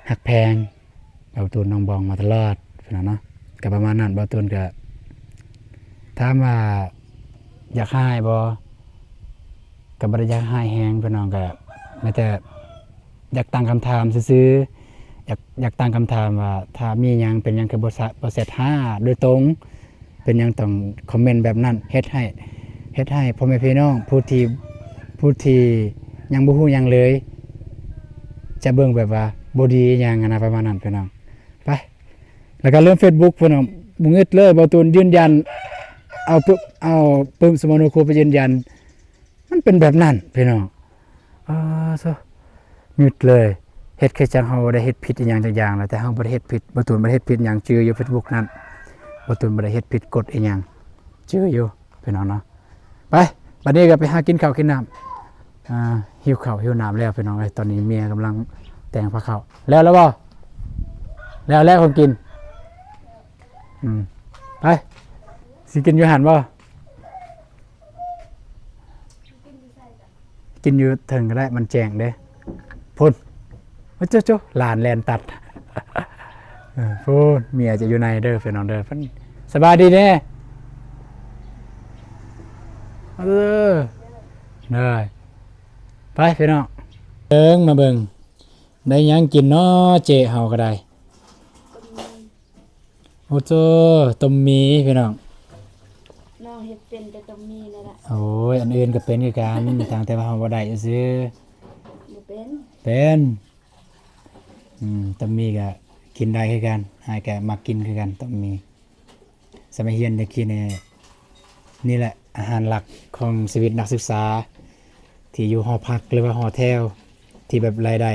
ຮັກແພງບ່າວຕູນ ນ້ອງບອງມາຕະຫຼອດພີ່ນ້ອງເນາະ. ກະປະມານນັ້ນ ບ່າວຕູນກະ ຖາມວ່າຢາກຮ້າຍບໍ່? ກະບໍ່ໄດ້ຢາກຮ້າຍແຮງພີ່ນ້ອງ ກະມີແຕ່ ຢາກຕັ້ງຄຳຖາມຊື່ໆ ຢາກ ຢາກຕັ້ງຄຳຖາມວ່າ ຖ້າມີຫຍັງ ເປັນຫຍັງຄືບໍ່ສະ ບໍ່ແຊັດຫາໂດຍຕົງ? ເປັນຫຍັງຕ້ອງຄອມເມັນແບບນັ້ນ? ເຮັດໃຫ້ ເຮັດໃຫ້ພໍ່ແມ່ພີ່ນ້ອງຜູ້ທີ່ ຜູ້ທີ່ຍັງບໍ່ຮູ້ຫຍັງເລີຍ ຈະເບິ່ງແບບວ່າບໍ່ດີຫຍັງຫັ້ນນະ ປະມານນັ້ນພີ່ນ້ອງ. ໄປ ແລ້ວກໍເລື່ອງເຟສບຸກພີ່ນ້ອງ ບໍ່ງຶດເລີຍ ບ່າວຕູນຢືນຢັນ ເອົາປຶ້ມ ເອົາປຶ້ມສະໂມໂນໂຄໄປຢືນຢັນ ມັນເປັນແບບນັ້ນພີ່ນ້ອງ. ອາ ໂທ້ ງຶດເລີຍ ເຮັດຄືຈັ່ງເຮົາບໍ່ໄດ້ເຮັດຜິດອີ່ຫຍັງຈັກຢ່າງ ແລ້ວແຕ່ເຮົາບໍ່ໄດ້ເຮັດຜິດ ບ່າວຕູນບໍ່ໄດ້ເຮັດຜິດຫຍັງ ຈື່ຢູ່ເຟສບຸກນັ້ນ ບ່າວຕູນບໍ່ໄດ້ເຮັດຜິດກົດອີ່ຫຍັງ ຈື່ຢູ່ພີ່ນ້ອງເນາະ. ໄປ ບັດນີ້ກໍໄປຫາກິນເຂົ້າກິນນ້ຳ ອາ ຫິວເຂົ້າຫິວນ້ຳແລ້ວພີ່ນ້ອງເອີຍ. ຕອນນີ້ເມຍກຳລັງແຕ່ງພາເຂົ້າ ແລ້ວແລ້ວບໍ່? ແລ້ວແລ້ວຂອງກິນ ອືມ ໄປ ຊິກິນຢູ່ຫັ້ນບໍ່? ກິນຢູ່ເທິງກໍໄດ້ ມັນແຈ້ງເດ້. ພຸ້ນ ໂອ້ ໂຈະໆ ຫຼານແລ່ນຕັດ ເອີ ພຸ້ນ ເມຍຈະຢູ່ໃນເດີພີ່ນ້ອງເດີ. ສະບາຍດີແດ່ ເອີ ເດີ ໄປພີ່ນ້ອງ ເບິ່ງ ມາເບິ່ງ ໄດ້ຫຍັງກິນເນາະ ເຈ້ເຮົາກໍໄດ້. ໂອ້ໂຈ ຕົ້ມໝີ່ພີ່ນ້ອງ ນ້ອງເຮັດເປັນແຕ່ຕົ້ມໝີ່ນີ້ແຫຼະ. ໂອ້ຍ ອັນອື່ນກໍເປັນຄືກັນ ຕ່າງແຕ່ວ່າເຮົາບໍ່ໄດ້ຊື່ໆ. ບໍ່ເປັນ ເປັນ ອືມ ຕົ້ມໝີ່ກໍກິນໄດ້ຄືກັນ ອ້າຍກໍມັກກິນຄືກັນ ຕົ້ມໝີ່. ສະໄໝຮຽນແຕ່ກີ້ນີ້ ນີ້ແຫຼະອາຫານຫຼັກຂອງຊີວິດນັກສຶກສາ ທີ່ຢູ່ຫໍພັກ ຫຼືວ່າຫໍແຖວ ທີ່ແບບລາຍໄດ້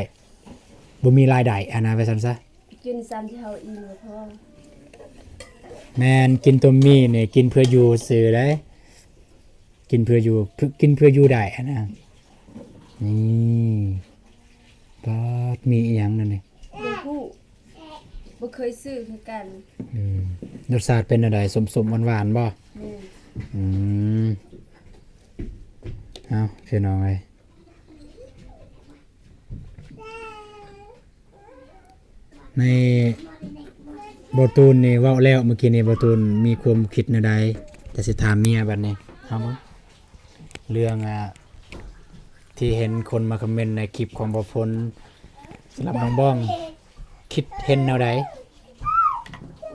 ບໍ່ມີລາຍໄດ້ຫັ້ນນະ ວ່າຊັ້ນຊະ. ກິນສ່ຳທີ່ເຮົາອີ່ມກໍພໍ. ແມ່ນ ກິນຕົ້ມໝີ່ນີ້ ກິນເພື່ອຢູ່ຊື່ໃດ໋ ກິນເພື່ອຢູ່ ກິນເພື່ອຢູ່ໄດ້ຫັ້ນນະ. ນີ້ ປາດ ໝີ່ອີ່ຫຍັງນັ້ນນີ້? ບໍ່ຮູ້ ບໍ່ເຄີຍຊື້ຄືກັນ. ອືມ ລົດຊາດເປັນແນວໃດ? ສົ້ມໆ ຫວານໆ ບໍ່? ແມ່ນ. ອືມ ເອົາ ພີ່ນ້ອງເອີຍ ໃນ ບໍ່ຕູນນີ້ເວົ້າແລ້ວ ເມື່ອກີ້ນີ້ບໍ່ຕູນມີຄວາມຄິດແນວໃດ? ຈະຊິຖາມເມຍບັດນີ້ ເອົາເບິ່ງ ເລື່ອງ ອ່າ ທີ່ເຫັນຄົນມາຄອມເມັນໃນຄລິບຂອງບໍ່ຝົນ ສຳລັບນ້ອງບ້ອງ ຄິດເຫັນແນວໃດ?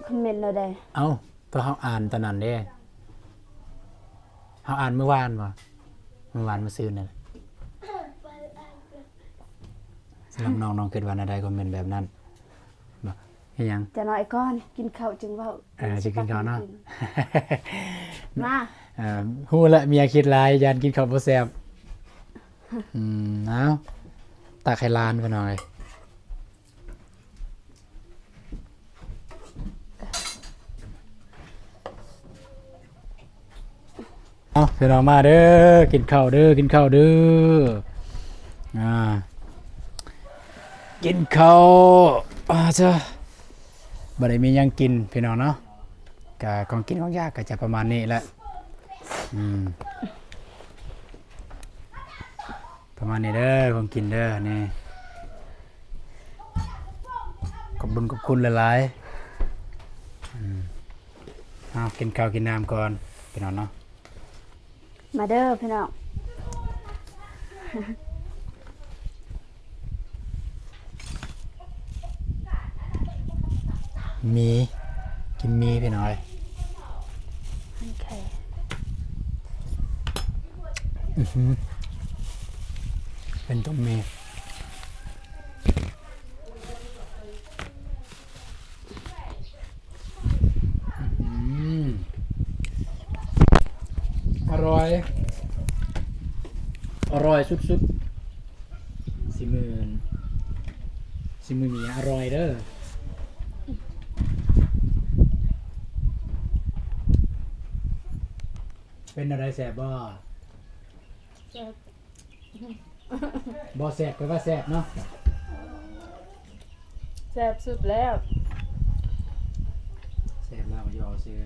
ຄອມເມັນແນວໃດ? ເອົ້າ ກໍເຮົາອ່ານຕອນນັ້ນເດ້ ເຮົາອ່ານມື້ວານບໍ່? ມື້ວານມື້ຊືນນັ້ນແຫຼະ. ສຳລັບນ້ອງ ນ້ອງຄິດວ່າແນວໃດ? ຄອມເມັນແບບນັ້ນບໍ່? ເຮັດຫຍັງ? ຈັກໜ້ອຍກ່ອນ ກິນເຂົ້າຈຶ່ງເວົ້າ. ເອີ ຊິກິນເຂົ້າເນາະ. ມາ ເອີ ຮູ້ລະ ເມຍຄິດຫຼາຍ ຢ້ານກິນເຂົ້າບໍ່ແຊບ. ອືມ ເອົາ ຕັກໃຫ້ຫຼານ ພີ່ນ້ອງເອີຍ. ເອົາ ພີ່ນ້ອງມາເດີ ກິນເຂົ້າເດີ ກິນເຂົ້າເດີ ອ່າ ກິນເຂົ້າ ອ່າ ເຈົ້າ ບໍ່ໄດ້ມີຫຍັງກິນ ພີ່ນ້ອງເນາະ ກະຂອງກິນຂອງຢາກກະຈະປະມານນີ້ແຫຼະ ອືມ. ປະມານນີ້ເດີ ຂອງກິນເດີ ນີ້ ຂອບບຸນຂອບຄຸນຫຼາຍໆ ອືມ ເອົາ ກິນເຂົ້າກິນນ້ຳກ່ອນ ພີ່ນ້ອງເນາະ ມາເດີ ພີ່ນ້ອງ. ໝີ່ ກິນໝີ່ພີ່ນ້ອງເອີຍ ໂອເຄ ອືຫື ເປັນຕົ້ມໝີ່ ອື ອະຮ່ອຍ ອະຮ່ອຍສຸດໆ. ສີມື ສີມືນີ້ອະຮ່ອຍເດີ. ເປັນແນວໃດ ແຊບບໍ່? ແຊບ. ບໍ່ແຊບ ແປວ່າແຊບເນາະ. ແຊບສຸດແລ້ວ. ແຊບແລ້ວກໍຢອກເຊື່ອ.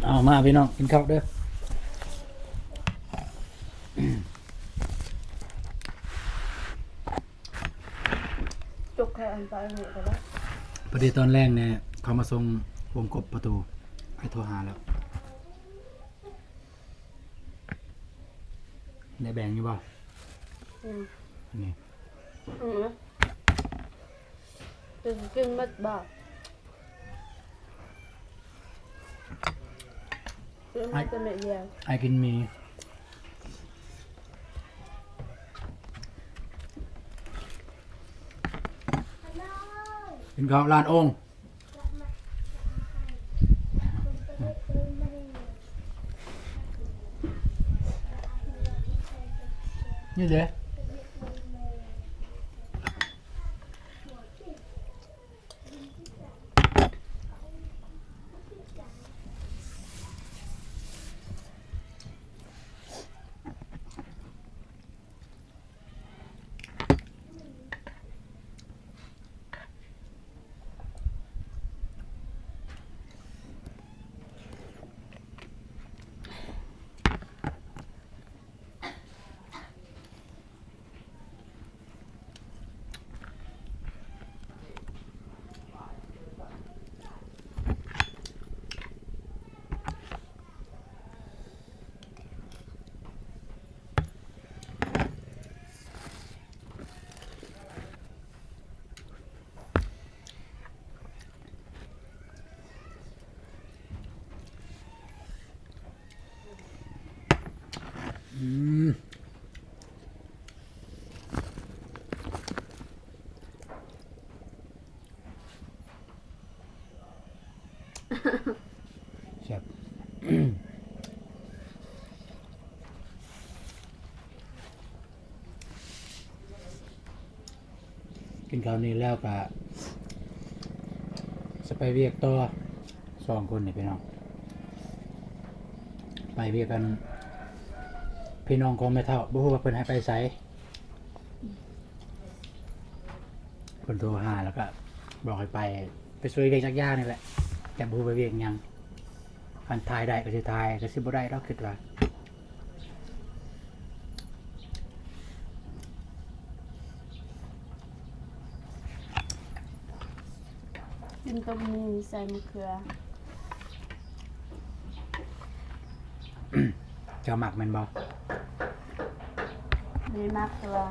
ເອົາມາພີ່ນ້ອງ ກິນເຂົ້າເດີ. ຈົກແຄ່ອັນປາຍນີ້ກໍໄດ້. ພໍດີຕອນແລງນີ້ເຂົາມາສົ່ງວົງກົບປະຕູ ອ້າຍໂທຫາແລ້ວ. ໄດ້ແບ່ງຢູ່ບໍ່? ອືມ ອັນນີ້ ອືມ ເປັນກິນໝົດບໍ່? ຊື້ມາແຕ່ເມັດດຽວ. ອ້າຍກິນໝີ່ ກິນເຂົ້າລ້ານໂອ່ງ. ນີ້ເດ້. ອືມ ແຊບ. ກິນເຂົ້ານີ້ແລ້ວກະຊິໄປວຽກຕໍ່ ສອງຄົນນີ້ພີ່ນ້ອງ ໄປວຽກກັນ ພີ່ນ້ອງຂອງແມ່ເຖົ້າ ບໍ່ຮູ້ວ່າເພິ່ນໃຫ້ໄປໃສ ເພິ່ນໂທຫາແລ້ວກະບອກໃຫ້ໄປ ໄປຊ່ວຍວຽກຈັກຢ່າງນີ້ແຫຼະ ແຕ່ບໍ່ຮູ້ວ່າວຽກຫຍັງ ຄັນຖ່າຍໄດ້ກໍຊິຖ່າຍ ກໍຊິບໍ່ໄດ້ດອກ ຄິດວ່າ. ກິນຕົ້ມໝີ່ໃສ່ມະເຂືອ. ເຈົ້າມັກແມ່ນບໍ່? ບໍ່ໄດ້ມັກ ແຕ່ວ່າ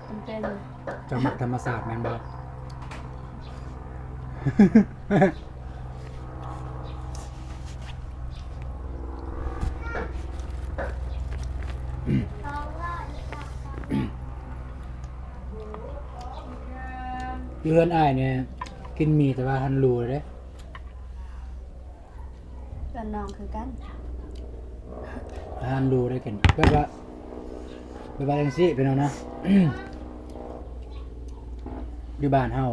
ຈຳເປັນ. ເຈົ້າມັກທຳມະຊາດແມ່ນບໍ່? ຢູ່ເຮືອນອ້າຍນີ້ກິນໝີ່ແຕ່ວ່າອາຫານຫຼູເດ້. ເພື່ອນນ້ອງຄືກັນ ອາຫານຫຼູໄດ້ກິນ ແບບວ່າ ແບບວ່າຈັ່ງຊີ້ພີ່ນ້ອງນະ ຢູ່ບ້ານເຮົາ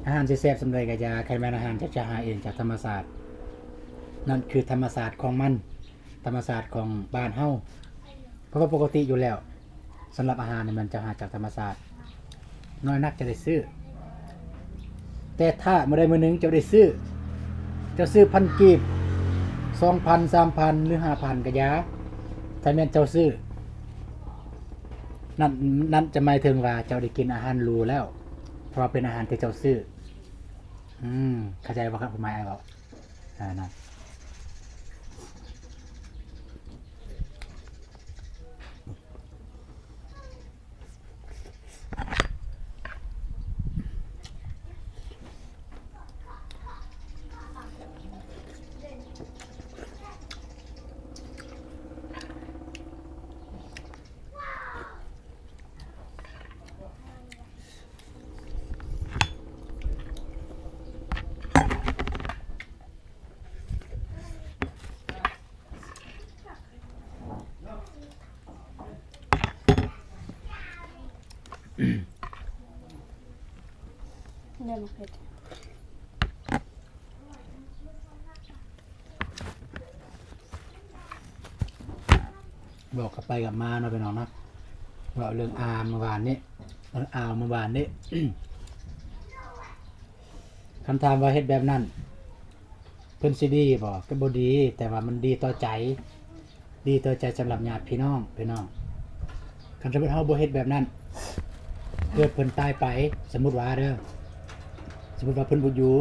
ອາຫານຊິແຊບສ່ຳໃດກະຢ່າ ຄັນແມ່ນອາຫານຈາກ ຈາກຫາເອງ ຈາກທຳມະຊາດ ນັ້ນຄືທຳມະຊາດຂອງມັນ ທຳມະຊາດຂອງບ້ານເຮົາ ເພາະວ່າປົກກະຕິຢູ່ແລ້ວ ສຳລັບອາຫານນີ້ແມ່ນຈະຫາຈາກທຳມະຊາດ ໜ້ອຍນັກຈະໄດ້ຊື້ ແຕ່ຖ້າມື້ໃດມື້ໜຶ່ງເຈົ້າໄດ້ຊື້ ເຈົ້າຊື້ພັນກີບ ສອງພັນ ສາມພັນ ຫຼື ຫ້າພັນ ກະຢ່າ ຖ້າແມ່ນເຈົ້າຊື້ ນັ້ນ ນັ້ນຈະໝາຍເຖິງວ່າເຈົ້າໄດ້ກິນອາຫານຫຼູແລ້ວ ເພາະວ່າເປັນອາຫານທີ່ເຈົ້າຊື້. ອືມ ເຂົ້າໃຈບໍ່ຄັບ ຄວາມໝາຍອ້າຍເວົ້າ? ອ່າ ນັ້ນ. ແນວໝາກເຜັດ ເວົ້າກັບໄປກັບມາເນາະພີ່ນ້ອງເນາະ ເວົ້າເລື່ອງອາມມື້ວານນີ້ ເອີ ອາວມື້ວານນີ້ ຄັນຖາມວ່າເຮັດແບບນັ້ນ ເພິ່ນຊິດີບໍ່? ກໍບໍ່ດີ ແຕ່ວ່າມັນດີຕໍ່ໃຈ ດີຕໍ່ໃຈສຳລັບຍາດພີ່ນ້ອງ ພີ່ນ້ອງ ຄັນສົມມຸດເຮົາບໍ່ເຮັດແບບນັ້ນ ເກີດເພິ່ນຕາຍໄປ ສົມມຸດວ່າເດີ ສົມມຸດວ່າເພິ່ນບໍ່ຢູ່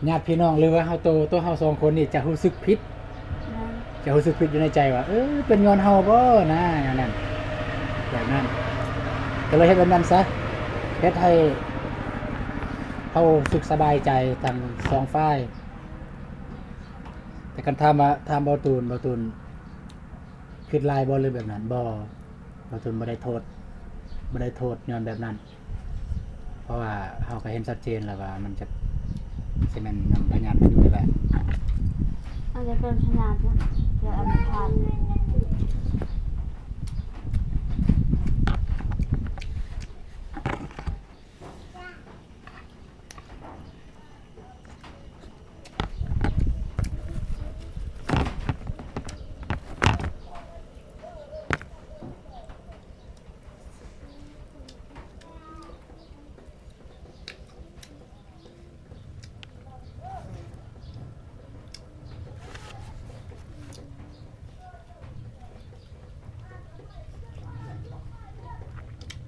ຍາດພີ່ນ້ອງ ຫຼືວ່າເຮົາ ໂຕ ໂຕເຮົາສອງຄົນນີ້ຈະຮູ້ສຶກຜິດ ແມ່ນ ຈະຮູ້ສຶກຜິດຢູ່ໃນໃຈວ່າ ເອີ ເປັນຍ້ອນເຮົາບໍ່ນະ ແນວນັ້ນ ແບບນັ້ນ ກໍເລີຍເຮັດແບບນັ້ນຊະ ເຮັດໃຫ້ເຮົາຮູ້ສຶກສະບາຍໃຈທັງສອງຝ່າຍ. ແຕ່ຄັນຖາມວ່າ ຖາມບ່າວຕູນ ບ່າວຕູນຄິດຫຼາຍບໍ່ ຫຼືແບບນັ້ນ? ບໍ່ ບ່າວຕູນບໍ່ໄດ້ໂທດ ບໍ່ໄດ້ໂທດຍ້ອນແບບນັ້ນ ເພາະວ່າເຮົາກໍເຫັນຊັດເຈນແລ້ວວ່າມັນຈະ ຊິແມ່ນນຳພະຍາດມາຢູ່ນີ້ແຫຼະ ອາດຈະເປັນພະຍາດເນາະ ແລ້ວອັນຜ່ານ.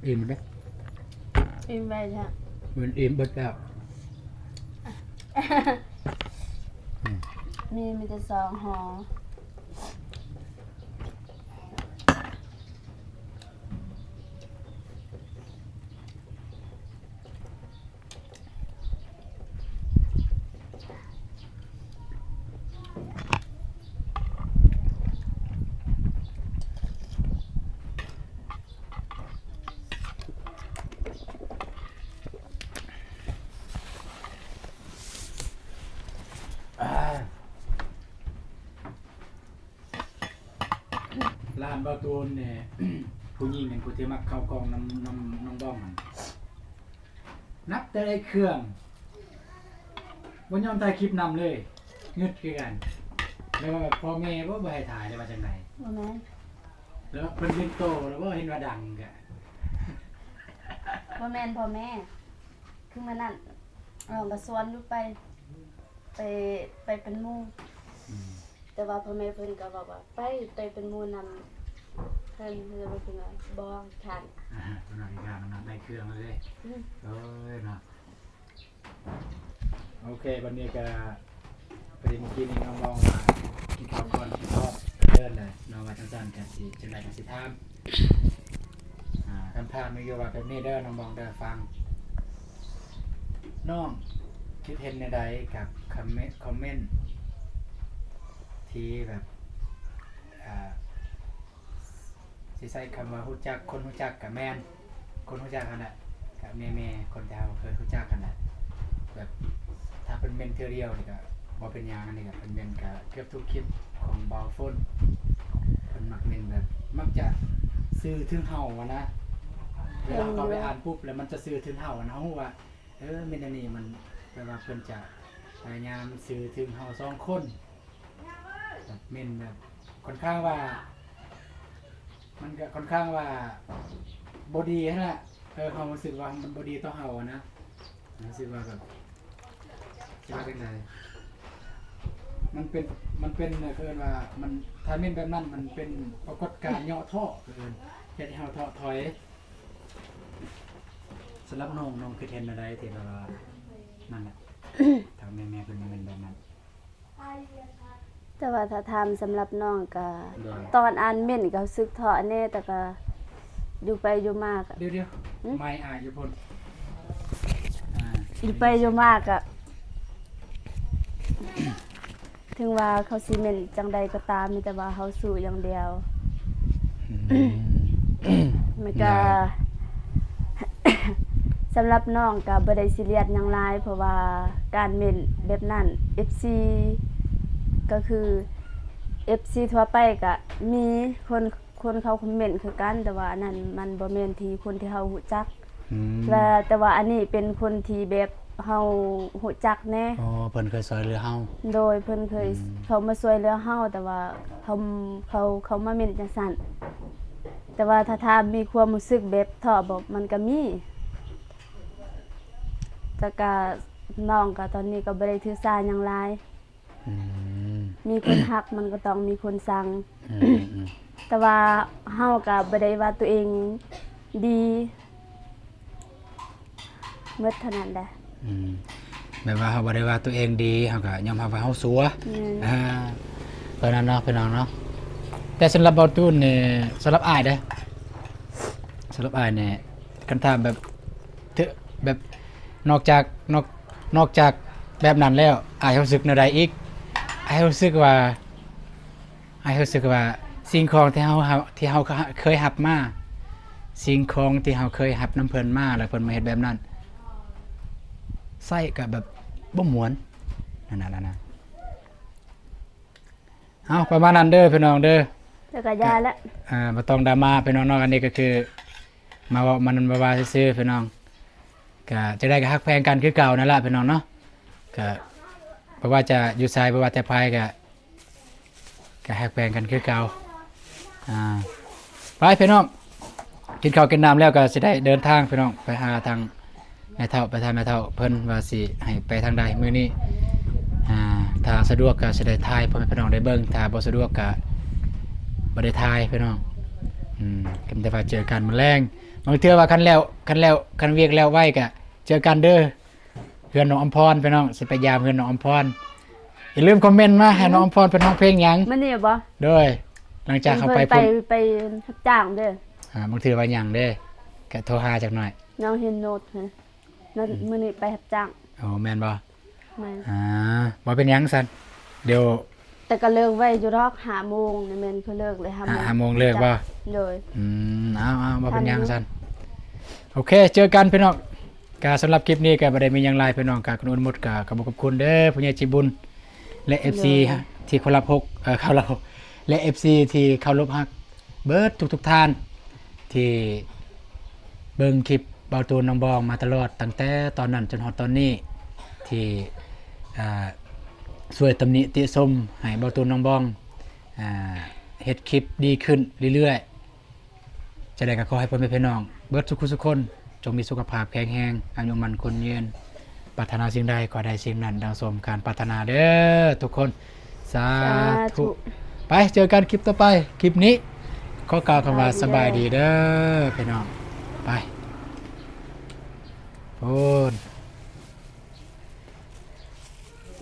ອີ່ມເດ້ ອີ່ມໄວແທ້ ມັນອີ່ມເບິດແລ້ວ ອືມ ມີ ມີແຕ່ສອງຫໍ່. ຫຼານບ່າວຕູນນີ້ ຜູ້ຍິງຫັ້ນ ຜູ້ທີ່ມັກເຂົ້າກ້ອງນຳ ນຳນ້ອງບອງຫັ້ນ ນັບແຕ່ໄອ້ເຄື່ອງ ບໍ່ຍອມຖ່າຍຄລິບນຳເລີຍ ງຶດຄືກັນ ແລ້ວວ່າພໍ່ແມ່ບໍ່ ບໍ່ໃຫ້ຖ່າຍ ຫຼືວ່າຈັ່ງໃດ? ບໍ່ແມ່ນ ແລ້ວວ່າເພິ່ນເຫັນໂຕ ແລ້ວບໍ່ເຫັນວ່າດັງກະ ບໍ່ແມ່ນພໍ່ແມ່ ຄືມື້ນັ້ນ ນ້ອງກະຊວນຢູ່ໄປ ໄປ ໄປເປັນໝູ່ ອືມ ແຕ່ວ່າພໍ່ແມ່ເພິ່ນກໍບອກວ່າ ໄປ ໄປເປັນໝູ່ນຳ ເພິ່ນວ່າເພິ່ນວ່າບໍ່ຄັນ ອ່າ ເພິ່ນວ່າຂ້າງນອກໄດ້ເຄື່ອງເລີຍ ອືມ ໂອ້ຍເນາະ. ໂອເຄ ບັດນີ້ກະພໍດີມື້ກີ້ນີ້ນ້ອງບອງວ່າກິນເຂົ້າກ່ອນຊິອອກເດີນແຫຼະເນາະ ວ່າຈັ່ງຊັ້ນກະຊິຈັ່ງໃດກະຊິຖາມ ອ່າ ຄຳຖາມມີຢູ່ວ່າແບບນີ້ເດີ ນ້ອງບອງເດີ ຟັງ ນ້ອງຄິດເຫັນແນວໃດກັບຄອມເມັນ ຄອມເມັນທີ່ແບບ ອ່າ ຊິໃຊ້ຄຳວ່າຮູ້ຈັກ ຄົນຮູ້ຈັກກະແມ່ນ ຄົນຮູ້ຈັກຫັ້ນແຫຼະ ກະແມ່ໆ ຄົນທີ່ເຮົາເຄີຍຮູ້ຈັກຫັ້ນແຫຼະ ແບບຖ້າເພິ່ນເມັນເທື່ອດຽວນີ້ກະບໍ່ເປັນຫຍັງ ອັນນີ້ກະເພິ່ນເມັນກະເກືອບທຸກຄລິບຂອງບ່າວຝົນ ເພິ່ນມັກເມັນແບບມັກຈະສື່ເຖິງເຮົາຫັ້ນນະ ເວລາເຮົາເຂົ້າໄປອ່ານປຸບແລ້ວມັນຈະສື່ເຖິງເຮົາຫັ້ນ ເຮົາຮູ້ວ່າ ເອີ ເມັນອັນນີ້ມັນແປວ່າເພິ່ນຈະພະຍາຍາມສື່ເຖິງເຮົາສອງຄົນ ແບບເມັນແບບຄ່ອນຂ້າງວ່າ ມັນກະຄ່ອນຂ້າງວ່າບໍ່ດີຫັ້ນແຫຼະ ເອີ ເຮົາຮູ້ສຶກວ່າມັນບໍ່ດີຕໍ່ເຮົາຫັ້ນນະ ຮູ້ສຶກວ່າແບບ ຊິວ່າຈັ່ງໃດ ມັນເປັນ ມັນເປັນ ເອີ້ນວ່າມັນ ຖ້າເມັນແບບນັ້ນມັນເປັນປາກົດການເຍາະທໍ້ ເອີ້ນ ເຮັດໃຫ້ເຮົາທໍ້ຖອຍ. ສຳລັບນ້ອງ ນ້ອງຄິດເຫັນແນວໃດທີ່ແບບວ່າ ນັ້ນແຫຼະ ທາງແມ່ໆເພິ່ນເມັນແບບນັ້ນ? ແຕ່ວ່າຖ້າຖາມສຳລັບນ້ອງກະ ໂດຍ ຕອນອ່ານເມັນກະຮູ້ສຶກທໍ້ແດ່ ແຕ່ກະຢູ່ໄປຢູ່ມາກະ ດຽວໆ ຫືມ? ໄມອ້າຍຢູ່ພຸ້ນ ອ່າ ຢູ່ໄປຢູ່ມາກະ ເຖິງວ່າເຂົາຊິເມັນຈັ່ງໃດກໍຕາມ ມີແຕ່ວ່າເຮົາສູ້ຢ່າງດຽວ ອືມ ມັນກະ ສຳລັບນ້ອງກະບໍ່ໄດ້ຊີຣຽສຫຍັງຫຼາຍ ເພາະວ່າການເມັນແບບນັ້ນ ເອັຟຊີ ກໍຄື ເອັຟຊີທົ່ວໄປກະມີຄົນ ຄົນເຂົາຄອມເມັນຄືກັນ ແຕ່ວ່າອັນນັ້ນມັນບໍ່ແມ່ນທີ່ຄົນທີ່ເຮົາຮູ້ຈັກ ອືມ ແລະ ແຕ່ວ່າອັນນີ້ເປັນຄົນທີ່ແບບເຮົາຮູ້ຈັກແດ່ ອໍ ເພິ່ນເຄີຍຊ່ວຍເຫຼືອເຮົາ ໂດຍ ເພິ່ນເຄີຍ ອືມ ເຂົ້າມາຊ່ວຍເຫຼືອເຮົາ ແຕ່ວ່າເຂົາ ເຂົາ ເຂົາມາເມັນຈັ່ງຊັ້ນ ແຕ່ວ່າຖ້າຖາມມີຄວາມຮູ້ສຶກແບບທໍ້ບໍ່ ມັນກະມີ ແຕ່ກະ ນ້ອງກະຕອນນີ້ກະບໍ່ໄດ້ຖືສາຫຍັງຫຼາຍ ອືມ ມີຄົນຮັກມັນກໍຕ້ອງມີຄົນຊັງ ອືມໆໆ ແຕ່ວ່າເຮົາກໍບໍ່ໄດ້ວ່າຕົວເອງດີໝົດເທົ່ານັ້ນແຫຼະ ອືມ ແບບວ່າເຮົາບໍ່ໄດ້ວ່າຕົວເອງດີ ເຮົາກໍຍອມຮັບວ່າເຮົາຊົ່ວ ແມ່ນ ອ່າ ເທົ່ານັ້ນເນາະ ພີ່ນ້ອງເນາະ ແຕ່ສຳລັບບ່າວຕູນນີ້ ສຳລັບອ້າຍເດ້ ສຳລັບອ້າຍນີ້ ຄັນຖາມແບບ ເຖິ ແບບ ນອກຈາກ ນອກ ນອກຈາກແບບນັ້ນແລ້ວ ອ້າຍຮູ້ສຶກແນວໃດອີກ? ອ້າຍຮູ້ສຶກວ່າ ອ້າຍຮູ້ສຶກວ່າສິ່ງຂອງທີ່ເຮົາ ທີ່ເຮົາເຄີຍຮັບມາ ສິ່ງຂອງທີ່ເຮົາເຄີຍຮັບນຳເພິ່ນມາ ແລ້ວເພິ່ນມາເຮັດແບບນັ້ນ ໃຊ້ກໍແບບບໍ່ມ່ວນ ນັ້ນນະ ນັ້ນນະ. ເອົາ ປະມານນັ້ນເດີພີ່ນ້ອງເດີ ແລ້ວກໍຢ່າແຫຼະ ອ່າ ບໍ່ຕ້ອງດຣາມາພີ່ນ້ອງເນາະ ອັນນີ້ກໍຄືມາເວົ້າມານັ້ນມາວ່າຊື່ໆ ພີ່ນ້ອງ ກະຈັ່ງໃດກໍຮັກແພງກັນຄືເກົ່ານັ້ນລະພີ່ນ້ອງເນາະ ກະບໍ່ວ່າຈະຢູ່ໃສ ບໍ່ວ່າແຕ່ໃຜກະ ກະຮັກແພງກັນຄືເກົ່າ ອ່າ ໄປພີ່ນ້ອງ ກິນເຂົ້າກິນນ້ຳແລ້ວກໍຊິໄດ້ເດີນທາງພີ່ນ້ອງ ໄປຫາທາງແມ່ເຖົ້າ ໄປຖາມແມ່ເຖົ້າເພິ່ນວ່າຊິໃຫ້ໄປທາງໃດມື້ນີ້ ອ່າ ຖ້າສະດວກກໍຊິໄດ້ຖ່າຍໃຫ້ພໍ່ແມ່ພີ່ນ້ອງໄດ້ເບິ່ງ ຖ້າບໍ່ສະດວກກໍບໍ່ໄດ້ຖ່າຍພີ່ນ້ອງ ອືມ ກໍມີແຕ່ວ່າເຈີກັນມື້ແລງ ບາງເທື່ອວ່າຄັນແລ້ວ ຄັນແລ້ວ ຄັນວຽກແລ້ວໄວກໍເຈີກັນເດີ. ເຮືອນນ້ອງອຳພອນພີ່ນ້ອງ ຊິໄປຢາມເຮືອນນ້ອງອຳພອນ ຢ່າລືມຄອມເມັນມາໃຫ້ນ້ອງອຳພອນເພິ່ນຮ້ອງເພງຫຍັງ ມື້ນີ້ບໍ່? ໂດຍ ຫຼັງຈາກເຮົາໄປພຸ້ນ ເພິ່ນໄປ ໄປຮັບຈ້າງເດີ ອ່າ ບາງເທື່ອວ່າຫຍັງເດ້ ກະໂທຫາຈັກໜ້ອຍ ນ້ອງເຫັນໂນ້ດ ອືມ ມື້ນີ້ໄປຮັບຈ້າງ ໂອ້ ແມ່ນບໍ່? ແມ່ນ ອ່າ ບໍ່ເປັນຫຍັງຊັ້ນ ດຽວ ແຕ່ກໍເລີກໄວຢູ່ດອກ ຫ້າໂມງນີ້ແມ່ນເພິ່ນເລີກແລ້ວ ຫ້າໂມງ ຫ້າໂມງເລີກບໍ່? ໂດຍ ອືມ ເອົາໆ ບໍ່ເປັນຫຍັງຊັ້ນ ໂອເຄ ເຈີກັນພີ່ນ້ອງ ກະສຳລັບຄລິບນີ້ກະບໍ່ໄດ້ມີຫຍັງຫຼາຍພີ່ນ້ອງ ກະກ່ອນອື່ນໝົດກະຂອບຄຸນເດີ ຜູ້ໃຫຍ່ໃຈບຸນ ແລະ ເອັຟຊີ ໂດຍ ທີ່ເຄົາລົບຮັກ ເອີ ເຄົາລົບ ແລະ ເອັຟຊີ ທີ່ເຄົາລົບຮັກເບິດທຸກໆທ່ານ ທີ່ເບິ່ງຄລິບບ່າວຕູນນ້ອງບອງມາຕະຫຼອດ ຕັ້ງແຕ່ຕອນນັ້ນຈົນຮອດຕອນນີ້ ທີ່ ອ່າ ຊ່ວຍຕຳໜິຕິຊົມໃຫ້ບ່າວຕູນນ້ອງບອງ ອ່າ ເຮັດຄລິບດີຂຶ້ນເລື້ອຍໆ ຈັ່ງໃດກໍຂໍໃຫ້ພໍ່ແມ່ພີ່ນ້ອງເບິດສູ່ຄົນ ຈົ່ງມີສຸຂະພາບແຂງແຮງ ອາຍຸໝັ້ນຂວັນຍືນ ປາດຖະໜາສິ່ງໃດ ຂໍໃຫ້ໄດ້ສິ່ງນັ້ນດັ່ງສົມການປາດຖະໜາເດີທຸກຄົນ ສາທຸ ສາທຸ ໄປ ເຈີກັນຄລິບຕໍ່ໄປ ຄລິບນີ້ ຂໍກ່າວຄຳວ່າສະບາຍດີເດີພີ່ນ້ອງ. ໄປພຸ້ນ.